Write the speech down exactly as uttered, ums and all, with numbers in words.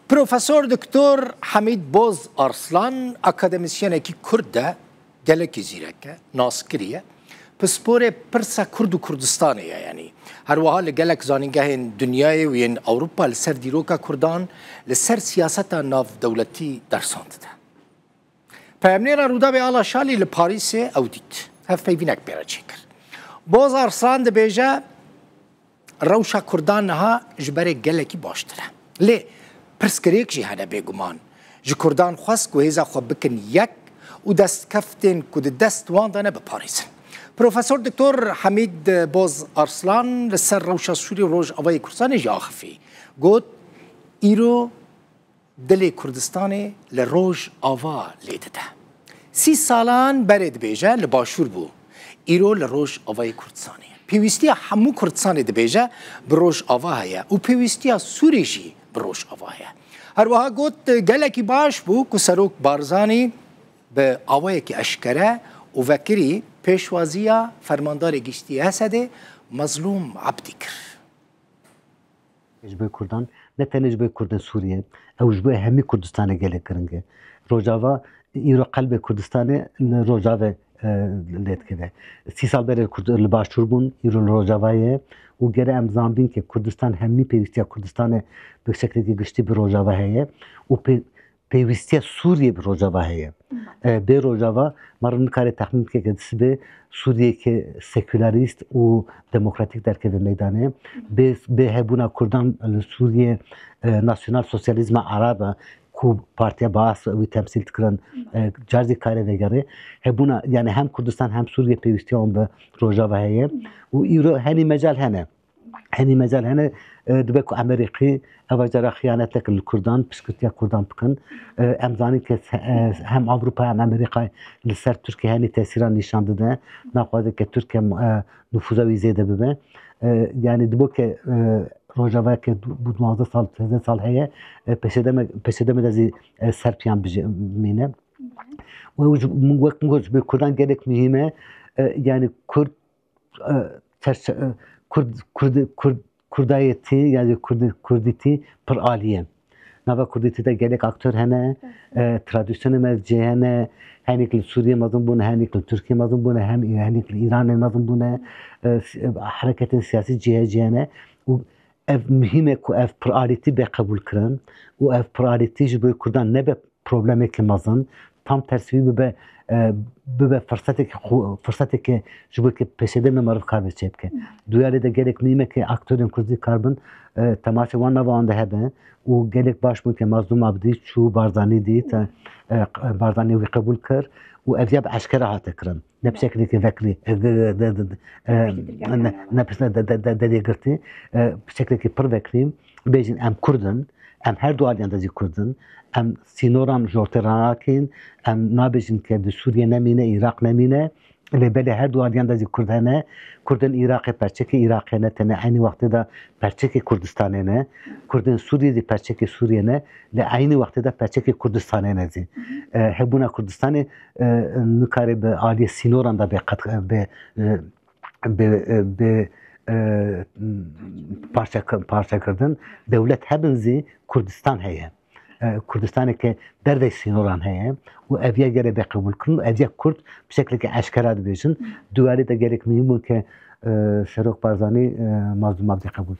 Profesor Doktor Hemîd Boz Arslan, akademisyenekî Kurd e, gelekî zîrek e, naskirî ye. Pisporê pirsa Kurd û Kurdistanê ye, yanî her wiha li gelek zanîngehên dinyayê û yên Ewropa li ser dîroka Kurdan, li ser siyaseta navdewletî dersan dide. Peyamnêra Rûdawê Ala Şalî li Parîsê ew dît. Hevpeyvînek pê re çêkir. Boz Arslan dibêje, rewşa Kurdan niha ji berê gelekî baştir e. Lê pirsgirêk jî hene bêguman. Ji Kurdan xwest ku hêza xwe bikin yek û destkeftên ku di dest wan de ne biparêzin. Profesor Doktor Hemîd Boz Arslan li ser rewşa Sûrî û Rojavayê Kurdistanê jî axifî. Got, îro dilê Kurdistanê li Rojava lê dide. Sî salan berê dibêje li Başûr bû. Îro li Rojavayê Kurdistanê ye. Pêwîstiya hemû Kurdistanê dibêje bi Rojava heye û pêwîstiya Sûrî jî bi Rojava heye. Her wiha got, gelekî baş bû ku Serok Barzanî bi awayekî eşkere û vekirî pêşwaziya Fermandarê Giştî Esedê Mezlûm Ebdî kir. Ji bo Kurdan, ne tenê ji bo Kurdên Sûriyê, ew ji bo hemî Kurdistanê gelek giring e. Rojava îro qelbê Kurdistanê li Rojavê, e, lê dikeve. Sî sal berê Kurd li Başûr bûn, îro li Rojava ye û gere em zanbîn ke Kurdistan hemî pêwîstiya Kurdistanê bi şeklekî giştî bi Rojava heye û pê-, pêwîstiya Sûriyê bi Rojava heye. E, bê Rojava, me re nikare texmîn bike ke di sibê Sûriyeke sekularîst û demokratîk derkeve meydanê. Bê, bê hebûna Kurdan li Sûriyê, e, nasyonal sosyalîzma Arab e, ku Partiya Baas wî temsîl dikirin, e, car zî kare vegerê. Hebûna, yani hem Kurdistan hem Sûriye pêwîstiya wan bi Rojava heye. Û îro henî mecal hene. Henî mecal hene, e, dibe ku Amerîkî eva cara xiyanetek li Kurdan, piştgirtiya Kurdan bikin. E, em zanîn ke se-, e, hem Ewropa hem Amerîka li ser Tirkiye henî tesîran nîşan dide. Naxwaze ke Tirkiye, e, nufûza wî zêde bibe. E, yani dibo ke, e, Rojava ke du-, bu duwazdeh sal, sêzdeh sal heye, e, peşedeme, peşedeme de zî, e, ser piyan bije-, mîne. Û ew ji, wek min got, ji bo Kurdan gelek muhîm e. E, yani Kurd e, çerçe-, e, Kurd, Kurd, Kurd, Kurdayetî, yani Kurd, Kurdîtî pir alî ye. Nava Kurdîtî de gelek aktör hene, e, tradisyonê me cê hene, henîk li Sûriyê mezin bûne, henîk li Tirkiyê mezin bûne, hem, henîk li Îranê mezin bûne, e, s-, e, hereketên siyasî cihê cê hene û ev muhîm e ku ev piralîtî bê qebûl kirin û ev piralîtî ji bo Kurdan nebe problemekî mezin, tam tersî wî bibe, e, bibe firsetekî xwe-, firsetekî ji bo ke pêşedemê meriv kar bi çê bike. Duyarê de gelek muhîm e ke aktorên Kurdî kar bin, e, temaşê wan nava wan de hebe û gelek baş bûn ke Mazlûm Abdî çû Barzanî dît, e, e, Barzanî wî qebûl kir û ev ya bi eşkere hate kirin. Ne bi şeklekî vekirî, e, de, de, de, de, e, ne, ne bi şekle-, de, de, de, de, derê girtî, e, bi şeklekî pir vekirî, bêjin em Kurd in, em her du aliyan de jî Kurd in, em sînoran ji ortê ranakîn, em nabêjin ke di Sûriye nemîne, Iraq nemîne, lê belê her du aliyan de jî Kurd hene. Kurdên Iraqê perçekê Iraqê ne, tenê eynî wextê de perçekê Kurdistanê ne. Kurdên Sûriyê jî perçekê Sûriyê ne, lê eynî wextê de perçekê Kurdistanê ne jî. E, hebûna Kurdistanê, e, nikare bi aliyê sînoran de bê qet-, bê, e, bê, bê, e, parçe, parçekirdin. Dewlet hebin zî Kurdistan heye. E, Kurdistaneke dervey sînoran heye û ev ya gere bê qebûlkirin û ev ya Kurd bi şekleke eşkera dibêjin. Duwarê de gelek muhîm bû ke, e, Serok Barzanî, e, Mazlûm Abdî qebûl